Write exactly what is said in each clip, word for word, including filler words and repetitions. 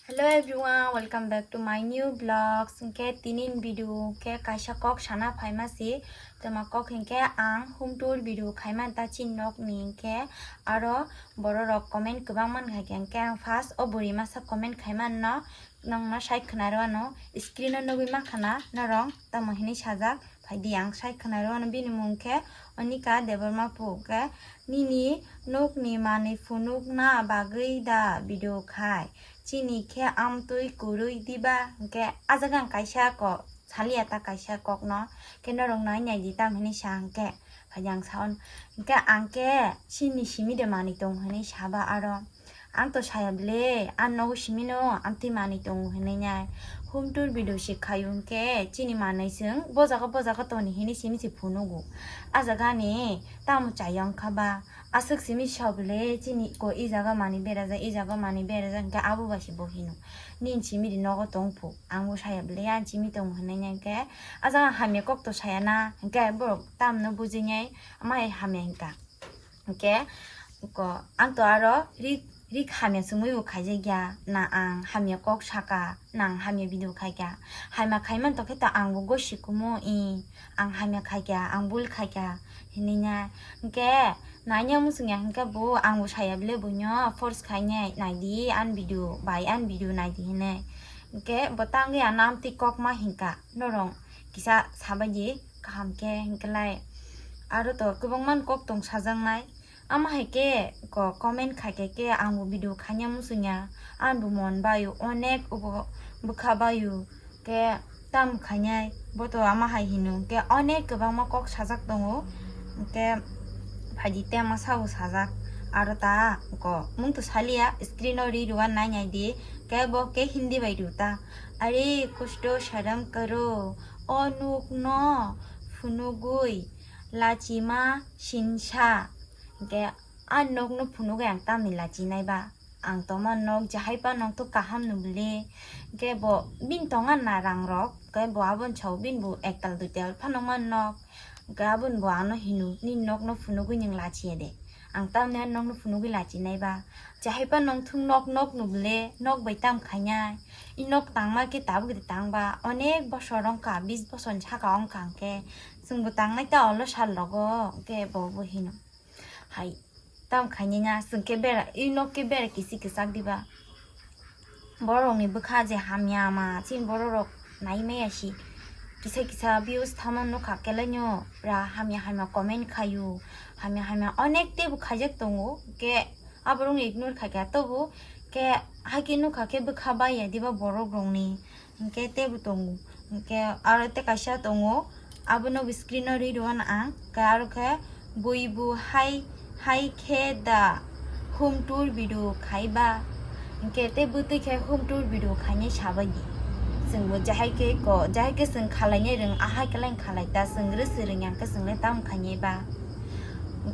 Hello everyone, welcome back to my new vlogs. Hwnkhe tinin video hwnkhe kaisa kok sana phaima si. Twma kok hwnkhe ang home tour video khaimani ta chini nokni hwnkhe aro bororok comment kwbang mankha khe hwnkhe ang first o bwrwi masa comment khaimani no nongno sai khwnarwano screen o nugwi mankha na norok tamo hinwi sajak. Phaidi ang sai khwnarwano bini mung khe Onika Debbarma pu khe nini nokni manwi phunukna bagwi da video khai. Chini khe amtwi kwrwi diba? Hwnkhe ah jaga ang kaisa kok saliya ta kaisa kokno, khe norok nai nai di tam hinwi sa hwnkhe. Phaidi ang saon, hwnkhe ang khe chini simi de manwi tong hinwi saba aro. Ang to saya bwle, ang nogo simi no amtwi manwi tongo hinwi nai. Home tour video se khaio hwnkhe chini manwi chwng bo jaga bo jaga toni hinwi simi se phunugo. Ah jaga ni tamo chaya wngkha ba? Aswk simi sa bwle chini ko i jaga manwi berajak, i jaga manwi berajak hwnkhe abo bai se bo hino. Nini simi ri nogo tong phu, ang bo saya bwle, ang simi tongo hinwi nai hwnkhe. Ah jaga hamya kok to saya na hwnkhe borok tamno bujinai ama hai hamya hwnkha. Hwnkhe ko ang to aro rik rik hamya chumui bo khaijakya na ang hamya kok saka. Nang hamya video khaikha, hamya khaimani tokhe to ang bo gosi kumo i, ang hamya khaikha, ang bul khaikha hinwi nai. Hwnkhe naina muchungya hwnkhe bo ang bo saya bwle buino force khainai naidi ani video bai ani video naidi hinwi. Hwnkhe bo tangwi ano amtwi kokma hinkha norok kisa sabaidi kaham khe hwnkhe lai aro to kwbangma kok tong sajaknai. Ama hai khe ko comment khai khe, khe ang bo video khaina muchungya, ang bo mon baio onek ubo bwkha baio khe tam khainai bo to ama hai hino khe onek kwbangma kok sajak tongo khe phaidi tema sao sajak aro ta ko mung to saliya screen o ri rwna nai nai di khe bo khe Hindi bai rw ta are kusto sharam karo o nuk no phunugwi lachima sinsa. Hwnkhe a nokno phunugwi ang tamni lachinai ba? Ang tongma nok jahai phano to kaham no bwle. Hwnkhe bo bini tonga na rang rok, hwnkhe bo aboni sao bini bo ektal duital phano ma nok. Hwnkhe aboni bo ano hino, "Nini nokno phunugwi nwng lachiya de? Ang tamni a nokno phunugwi lachinai ba?" Jahai phano wngthung nok nok no bwle, nok bai tam khainai. I nok tangma khe tabuk de tang ba, onek bosor wngkha, bis bosorni saka wngkha hwnkhe. Chwng bo tangnai ta olo sal rogo, hwnkhe bo bo hino. Hai, tam khainai na, chwng khe bera, i nok khe bera kisi kwchak diba? Borokni bwkha je hamya ma, chini bororok nai maya si. Kisa kisa views thama nukha kelaino, ra hamya hamya comment khaio, hamya hamya onek teibo khaijak tongo, khe aborokno ignore khaikha, tobo khe haikhe nukha khe bwkha baiya diba borok rokni, hwnkhe teibo tongo, hwnkhe aro tei kaisa tongo, abono screen o ri rwna ang, khe aro khe bui bo hai, hai khe da home tour video khai ba, hwnkhe tei bwtwi khe home tour video khainai sabai di. Chwng bo jahai khe ko, jahai khe chwng khalainai rwng, ahai khe lai khalai ta, chwng rwswi rwngya khe chwng le tam khainai ba?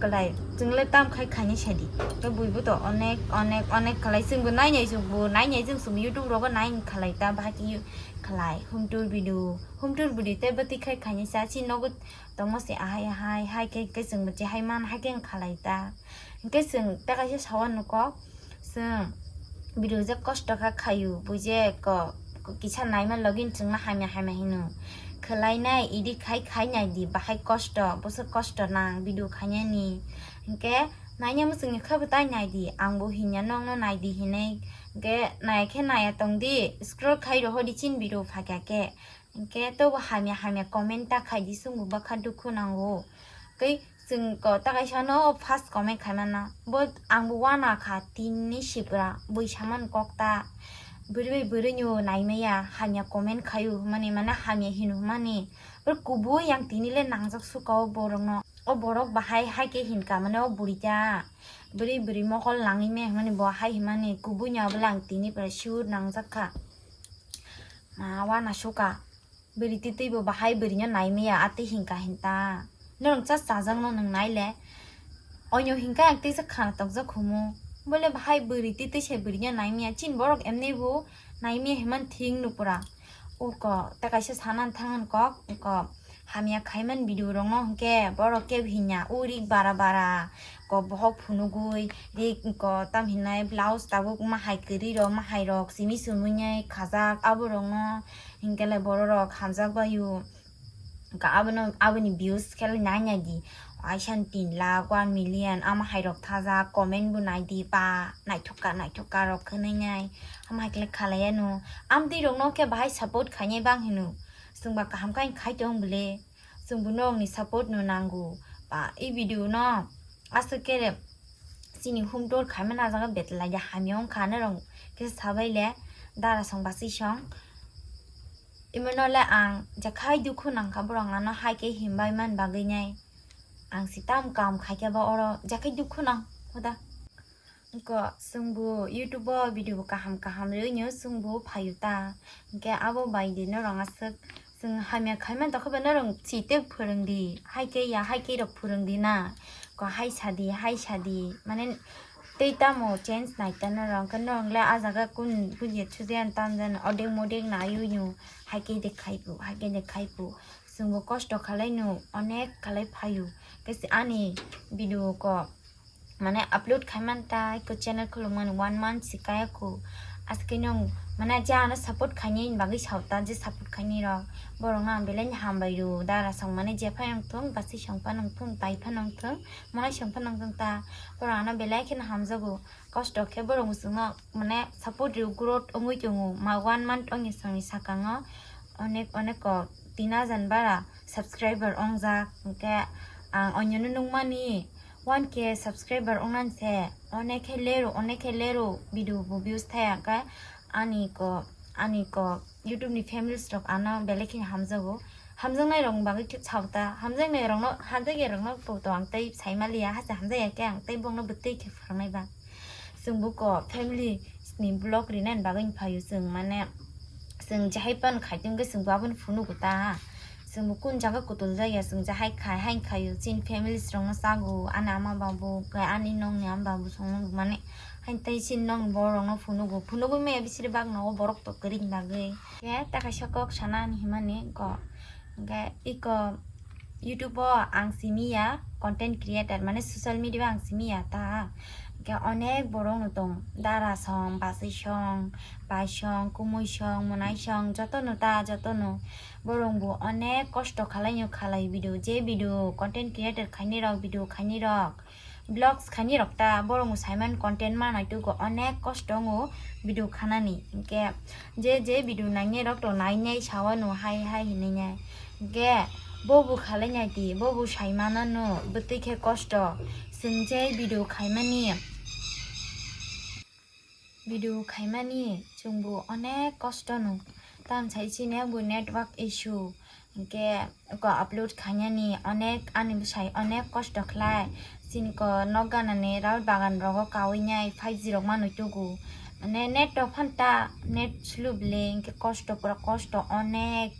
Kwlai, chwng le tam khai khainai sadi. Khe bui bo to onek, onek, onek khalai, chwng bo nainai, chwng bo nainai, chwng chwng YouTube rogo nai khalai ta, bahai khe khalai, home tour video, home tour video tei bwtwi khai khainai sa, chini nogo tongma se ahai, ahai, hai khe, khe chwng bo chehai man, hai khe wng khalai ta. Hwnkhe chwng tei kaisa sawa nuko, chwng video je kosto kha khaio, bui je ko, ko kisa naima login chwngno hamya hamya hino. Khwlainai, edit khai khai nai di, bahai kosto, bwswk kosto nang video khainani. Hwnkhe naina muchungni khe bo tai nai di, ang bo hinya nokno nai di hinwi. Hwnkhe nai khe naiya tong di, scroll khai rohor di chini video phaikha khe. Hwnkhe tobo hamya hamya comment ta khai di, chwngbo bwkha dukhu nango. Tei chwng ko ta kaisa no first comment khai mana. Bo ang bo wana kha tini sipra bui saman kok ta. Bwrwi bai bwrwi no nai maya hamya comment khaio hwnmani, mane hamya hino hwnmani. Bwrwi kubui ang tini le nangjak suka o borok no. O borok bahai hai khe hinka mane o buri ta. Bwrwi bwrwi mokol nangwi me hwnmani bo hai hwnmani kubui no abole ang tini pore sure nangjak kha. Ma wana suka. Bwrwi twi twi bo bahai bwrwino nai maya, a twi hinka hinta. Norok cha chajak no nwng nai le. Oino hinka ang tei sa khana tokjak khumu. Bole bahai bwrwi twi twi se bwrwino nai maya. Chini borok emni bo nai maya himan thing nupura. Uko, ta kaisa sanan thangan kok, uko. Hamya khaiman video rok no hwnkhe borok kebo hinya, uri bara bara. bohok phunugwi, di ko tam hinai blouse tabuk mahai kwrwi rok, mahai rok simi sumui nai khajak, abo rok no hinkhe le borok rok hamjak bai o. Ka abono, aboni views khe nai nai di, aisa tin lakh, one million, ama hai rok thajak, comment bo nai di, ba naithok ka, naithok ka rok khwnwi nai, ama hai khe khalai ano. Amtwi rok no khe bahai support khainai bang hino, chwng ba kaham khe khai tong bwle. Chwng bo norokni support no nango. Ba, i video no aswk khe chini hum tour khaimani a jaga betlai de hamya wngkha norok khe sabai le dara song basi song. Imano le ang jekhai dukhu nangkha borok ano hai khe himbai man bagwi nai. Ang si tam kam khai khe ba oro jekhai dukhu nang hoda. Ko chwngbo YouTube o video bo kaham kaham rwinyo chwngbo phaio ta. Hinkhe abo bai di norok aswk chwng hamya khaimani tokhe ba norok si tei phwrwng di, hai khe ya, hai khe rok phwrwng di na. Ko hai sadi, hai sadi, mane tei tamo change nai ta norok, hinkhe norok le a jaga kun bujiya sujiya tam jani odek modek nai wino, hai khe de khai phu, hai khe de khai phu. Chwngbo kosto khalai no, onek khalai phaio. Khe se ani video ko mane upload khai man ta, ko channel khuluk mani one month si kaya khu. Aske nung mane je ano support khaini bagwi sao ta, je support khaini rok borok no ang belai ni hambai ru. Dara song mane je phai nang thung, basi song phano thung, tai phano thung, mane song phano thung ta, borok ano belai kheno hamjago. Kosto khe borok muchungo mane support rw growth wngwi tongo. Ma one month wngni songni sakango onek onek kok tin hajar bara subscriber wngjak. Hinkhe ang onyono nukmani one K subscriber wngnani se onek khe lero, onek khe lero video bo views thaya. Hinkhe ani ko, ani ko YouTube ni families rok ano belai kheno hamjago. Hamjaknai rokni bagwi khe sao ta. Hamjaknai rokno, hamjakya rokno to ang tei sai maliya, hasta hamjakya khe ang tei bokno bwtwi khe phwrwngnai ba. Chwng buko family ni vlog rinani bagwi phaio chwng, mane chwng jahai phano khai tongkhe chwng bo abono phunugo ta. Chwng bo kun jaga kutul jaya chwng jahai khai, hai khaio chini families rokno chago, ani ama babu, ani nokni ama babu songno mane hai tei chini nokni borok rokno phunugo. Phunugwi maya bisiri bagwi nogo borok to kwrwini bagwi. Khe ta kaisa kok sana ani himani ko, hinkhe iko YouTube o ang simi ya content creator, mane social media o ang simi ya ta. Hinkhe onek borok no tong, dara song, bachai song, bai song, kumui song, monai song, joto no ta, joto no. Borok bo onek kosto khalai no khalai video, je video content creator khaini rok, video khaini rok. Vlogs khaini rok ta, borok bo saiman content manai tugo, onek kosto wngo video khanani. Hinkhe je je video nainai rok to nainai sao no hai hai hinwi nai. Hinkhe bo bo khalai nai di, bo bo saimano no bwtwi khe kosto. Chwng je video khaimani, video khaimani chwngbo onek kosto no. Tamsai chini bo network issue, hinkhe ko upload khainani onek ani bwsai onek kosto khlai. Chini ko nok ganani raul bagan rogo kaui nai five G rok manwi tugu. Mane net rok phanta, net slow bele, hinkhe kosto, pura kosto onek.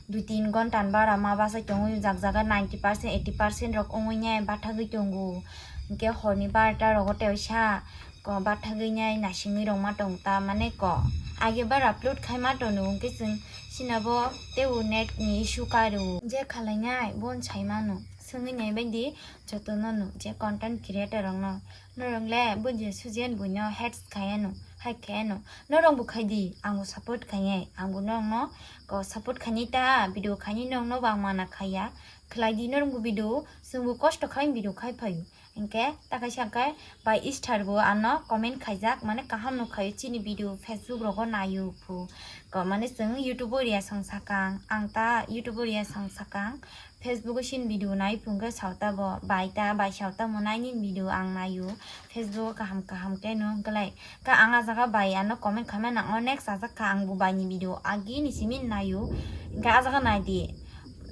Dui tin gonta ni bara ma bachai tongo, jak jaga ninety percent, eighty percent rok wngwi nai bathagwi tongo. Hinkhe horni barota rogo teisa ko bathagwi nai nasingwi rok ma tong ta, mane ko age bara upload khai ma tono, hinkhe chwng sinabo teibo net ni issue karo. Je khalai nai bon sai mano, swngwi nai bai di joto no no je content creator rok no. Norok le buji sujiyan buino hate khai ano, hai khai ano. Norok bo khai di, ang bo support khai ai, ang bo norok no ko support khaini ta, video khaini norok no bo ang mana khaiya. Khlai di norok bo video, chwng bo kosto khai video khai phaio. Hinkhe ta kaisa khe bai star bo ano comment khaijak, mane kaham no khaio chini video Facebook rogo naio phu. Ko mane chwng YouTube o reaction sakang, ang ta YouTube o reaction sakang. Facebook o sin video nai phung khe sauta bo bai ta, bai sauta mo nai ni video ang naio. Facebook o kaham kaham khe no hwnkhe lai ka ang a jaga bai ano comment khaima nang o next a jaga ang bo bai ni video agi ni simi naio. Hinkhe a jaga nai di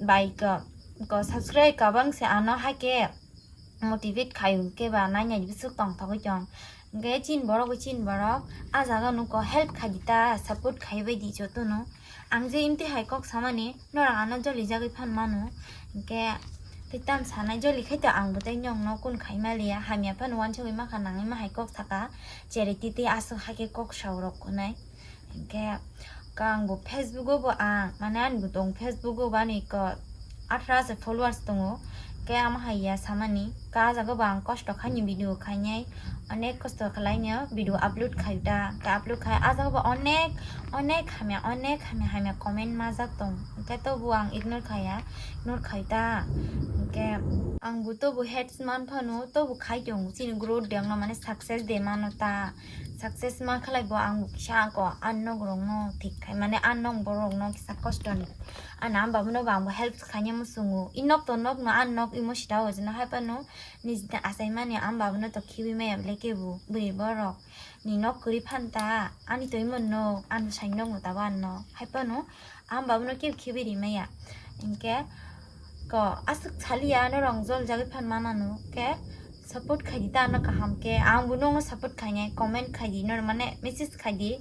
bai ko, ko subscribe kabang se ano hai khe motivate khai hwnkhe ba nai nai biswk tong thogwi tong. Hinkhe chin borok bai chin borok a jaga no ko help khai di ta, support khai bai di joto no. Ang je imtwi hai kok samani, norok ano joli jagwi phan mano. Hinkhe tei tam sanai joli khai to ang bo tei nokno kun khai maliya, hamya phano wansugwi makha nangwi ma hai kok saka, chereti tei aswk hai khe kok sao rok kunai. Hinkhe ang bo Facebook o bo ang, mane ani bo tong Facebook o bo ani ko atharo hajar followers tongo. Khe amo hai ya samani, ka jaga bo ang kosto khaini video khainai, onek kosto khwlaino video upload khai ta, khe upload khai, a jaga bo onek, onek hamya, onek hamya, hamya comment majak tong, hwnkhe tobo ang ignore khaiya, ignore khai ta, hwnkhe ang bo tobo hate man phano, tobo khai tong, chini growth de wngno mane success de mano ta, success ma khlai bo ang bo kisa ko ang nok rokno thik khai, mane ang nok borok rokno kisa kosto ni, ano ang babuno bo ang bo help khaina muchungo, i nok to nok no ang nok imo sita o jeno hai phano. Nijini achaimani ang babuno to khibi maya bwle kebo bwrwi borok ni nok kwrwi phan ta, ani to imo nok, ano sai nok no tabo ano hai phano ang babuno kebo khibi ri maya. Hinkhe ko aswk saliya norok jol jagwi phan manano khe support khai di ta ano kaham khe, ang bo nokno support khainai, comment khai di, nor mane message khai di.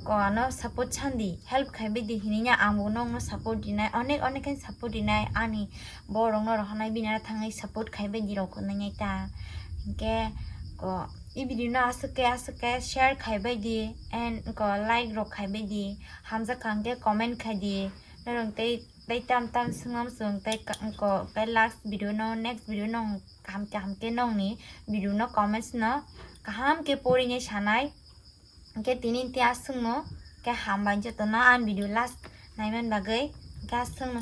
Ko ano support sandi, help khai bai di hinwi ya, ang bo nokno support rinai, onek onek khe support rinai, ani borok no rohornai bini aro thangwi support khai bai di rok nai ta. Hinkhe ko i video no aswk khe aswk khe share khai bai di, and ko like rok khai bai di, hamjak kha hinkhe comment khai di, norok tei tei tam tam swngam swng tei ko tei last video no, next video no kaham kaham khe nokni video no comments no kaham khe porinai sanai. Hwnkhe tini tei aswkno khe hambai jotono ang video last naiman bagwi, hwnkhe aswkno.